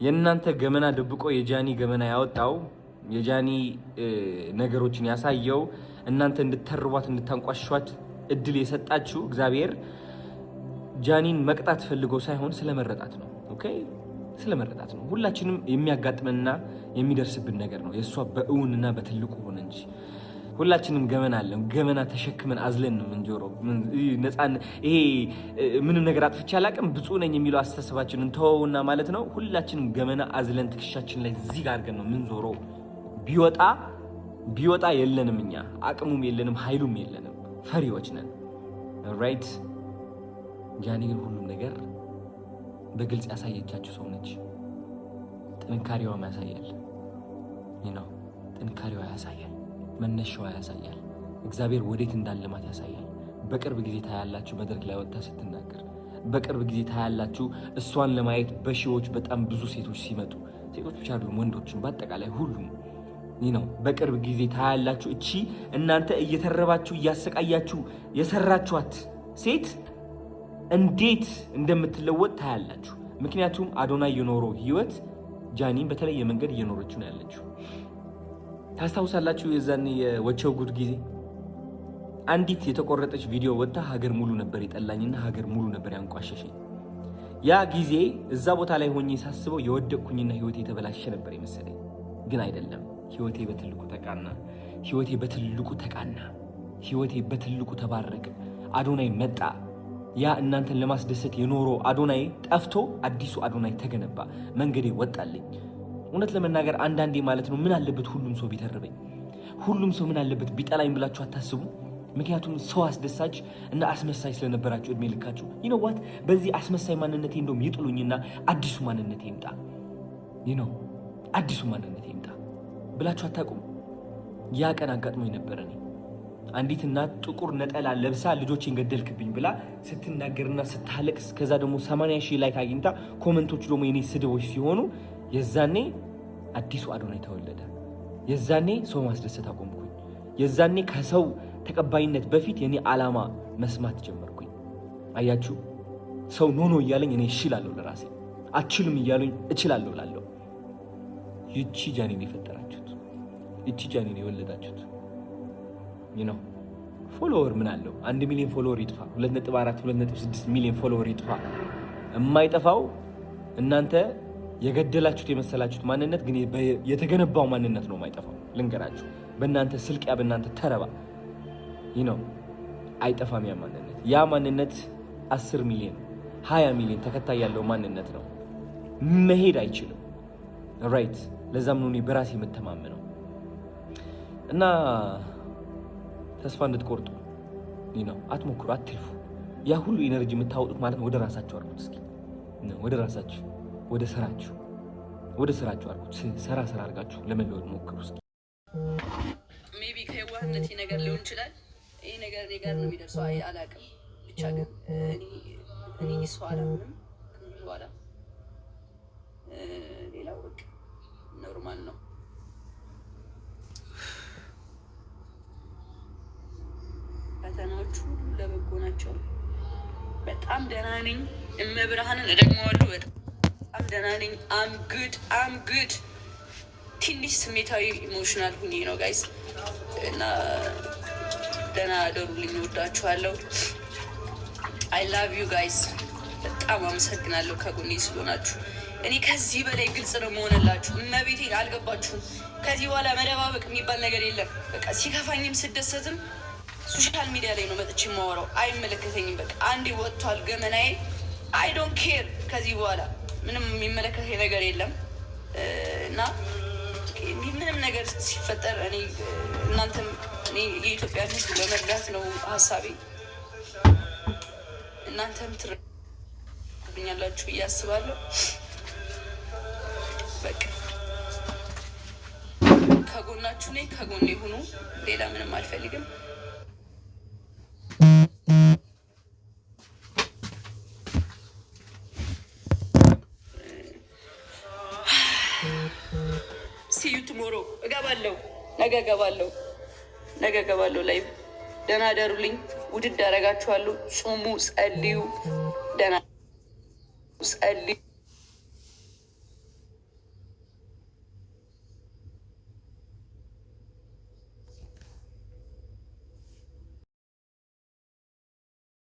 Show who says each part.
Speaker 1: የእናንተ ገመና ደብቆ የጃኒ ገመና ያወጣው፣ የጃኒ ነገሮችን ያሳየው፣ እናንተ እንድተርቧት እንድታንቋሿት እድል የሰጣችሁ እግዚአብሔር ጃኒን መቅጣት ፈልጎ ሳይሆን ስለመረጣት ነው። Okay፣ ስለመረጣት ነው። ሁላችንም የሚያጋጥመንና የሚደርስብን ነገር ነው። የእሷ በእውንና በትልቁ ሆነ እንጂ ሁላችንም ገመና አለን። ገመና ተሸክመን አዝለን ነው የምንዞረው። ነፃ ይሄ ምንም ነገር አጥፍቼ አላውቅም ብፁዕ ነኝ የሚለው አስተሳሰባችንን ተወውና ማለት ነው። ሁላችንም ገመና አዝለን ትከሻችን ላይ እዚህ ጋር አድርገን ነው የምንዞረው። ቢወጣ ቢወጣ የለንም፣ እኛ አቅሙም የለንም፣ ኃይሉም የለንም፣ ፈሪዎች ነን። Right። ጃኒ ግን ሁሉም ነገር በግልጽ ያሳየቻችሁ ሰው ነች። ጥንካሬዋም ያሳያል ነው፣ ጥንካሬዋ ያሳያል፣ መነሻዋ ያሳያል፣ እግዚአብሔር ወዴት እንዳለማት ያሳያል። በቅርብ ጊዜ ታያላችሁ መድረክ ላይ ወጥታ ስትናገር፣ በቅርብ ጊዜ ታያላችሁ እሷን ለማየት በሺዎች በጣም ብዙ ሴቶች ሲመጡ፣ ሴቶች ብቻ አይደሉም ወንዶችም፣ በአጠቃላይ ሁሉም ይህ ነው። በቅርብ ጊዜ ታያላችሁ። እቺ እናንተ እየተረባችሁ እያሰቃያችሁ የሰራችኋት ሴት እንዴት እንደምትለወጥ ታያላችሁ። ምክንያቱም አዶናይ የኖረው ህይወት ጃኒን በተለየ መንገድ እየኖረችው ነው ያለችው። ታስታውሳላችሁ የዛኔ የወቸው ጉድ ጊዜ አንዲት የተቆረጠች ቪዲዮ ወጥታ ሀገር ሙሉ ነበር የጠላኝና ሀገር ሙሉ ነበር ያንቋሸሸኝ። ያ ጊዜ እዛ ቦታ ላይ ሆኜ ሳስበው የወደቅኩኝና ህይወቴ የተበላሸ ነበር የመሰለኝ፣ ግን አይደለም። ህይወቴ በትልቁ ተቃና። ህይወቴ በትልቁ ተቃና። ህይወቴ በትልቁ ተባረከ። አዶናይ መጣ። ያ እናንተን ለማስደሰት የኖረው አዶናይ ጠፍቶ አዲሱ አዶናይ ተገነባ። መንገዴ ወጣልኝ። እውነት ለመናገር አንዳንዴ ማለት ነው ምን አለበት ሁሉም ሰው ቢተርበኝ፣ ሁሉም ሰው ምን አለበት ቢጠላኝ ብላችሁ አታስቡ? ምክንያቱም ሰው አስደሳች እና አስመሳይ ስለነበራችሁ እድሜ ልካችሁ፣ you know what፣ በዚህ አስመሳይ ማንነቴ እንደውም ይጥሉኝና አዲሱ ማንነቴ ይምጣ፣ አዲሱ ማንነቴ ይምጣ ብላችሁ አታውቁም? ያ ቀን አጋጥሞኝ ነበረ። እኔ አንዲት እናት ጥቁር ነጠላ ለብሳ ልጆቼን ገደልክብኝ ብላ ስትናገርና ስታለቅስ፣ ከዛ ደግሞ 80 ሺህ like አግኝታ comment ኦቹ ደግሞ የኔ ስድቦች ሲሆኑ፣ የዛኔ አዲሱ አዶናይ ተወለደ። የዛኔ ሰው ማስደሰት አቆምኩኝ። የዛኔ ከሰው ተቀባይነት በፊት የኔ ዓላማ መስማት ጀመርኩኝ። አያችሁ፣ ሰው no no እያለኝ እኔ እሺ እላለሁ ለራሴ፣ አትችልም እያሉኝ እችላለሁ እላለሁ። ይቺ ጃኒን የፈጠራችሁት፣ ይቺ ጃኒን የወለዳችሁት ነው። Follower ምን አለው? 1 ሚሊዮን follower ይጥፋ፣ 2.4 2.6 ሚሊዮን follower ይጥፋ። የማይጠፋው እናንተ የገደላችሁት የመሰላችሁት ማንነት ግን የተገነባው ማንነት ነው የማይጠፋው። ልንገራችሁ፣ በእናንተ ስልቅያ፣ በእናንተ ተረባ ይህ ነው አይጠፋም ያ ማንነት። ያ ማንነት 10 ሚሊዮን 20 ሚሊዮን ተከታይ ያለው ማንነት ነው። መሄድ አይችልም። Right። ለዛም ነው እኔ በራሴ የምተማመነው እና ተስፋ እንድትቆርጡ ነው። አትሞክሩ፣ አትልፉ። ያ ሁሉ energy የምታወጡት ማለት ነው ወደ ራሳችሁ አድርጉት። እስኪ ወደ ራሳችሁ፣ ወደ ስራችሁ፣ ወደ ስራችሁ አድርጉት። ሰራ ሰራ አድርጋችሁ ለመለወጥ ሞክሩ እስኪ።
Speaker 2: Maybe ከየዋህነት ነገር ሊሆን ይችላል። ይህ ነገር እኔ ጋር ነው የሚደርሰው። አይ አላውቅም። ብቻ ግን እኔ ሰው አላምንም ከዚህ በኋላ። ሌላው በቃ normal ነው። ፈተናዎቹ ሁሉ ለበጎ ናቸው። በጣም ደህና ነኝ። እመብርሃንን እደግመዋለሁ። በጣም ደህና ነኝ። I'm good, I'm good። ትንሽ ስሜታዊ emotional ሁኜ ነው guys፣ እና ደህና አደሩልኝ። እወዳችኋለሁ። I love you guys። በጣም አመሰግናለሁ ከጎኔ ስለሆናችሁ። እኔ ከዚህ በላይ ግልጽ ነው መሆንላችሁ። እመቤቴን አልገባችሁም። ከዚህ በኋላ መደባበቅ የሚባል ነገር የለም። በቃ ሲከፋኝም ስደሰትም social media ላይ ነው መጥቼ የማወራው። አይመለከተኝም። በቃ አንዴ ወጥቷል ገመናዬ። I don't care። ከዚህ በኋላ ምንም የሚመለከተኝ ነገር የለም እና ምንም ነገር ሲፈጠር እኔ እናንተም እኔ የኢትዮጵያ ሕዝብ ለመርዳት ነው ሀሳቤ። እናንተም ትረዱኛላችሁ ብዬ አስባለሁ። በቃ ከጎናችሁ ነኝ፣ ከጎኔ ሁኑ። ሌላ ምንም አልፈልግም። See you tomorrow። እገባለሁ፣ ነገ እገባለሁ፣ ነገ እገባለሁ live። ደህና ደሩልኝ። ውድድ አደርጋችኋለሁ። ጹሙ፣ ጸልዩ። ደህና ጸልዩ።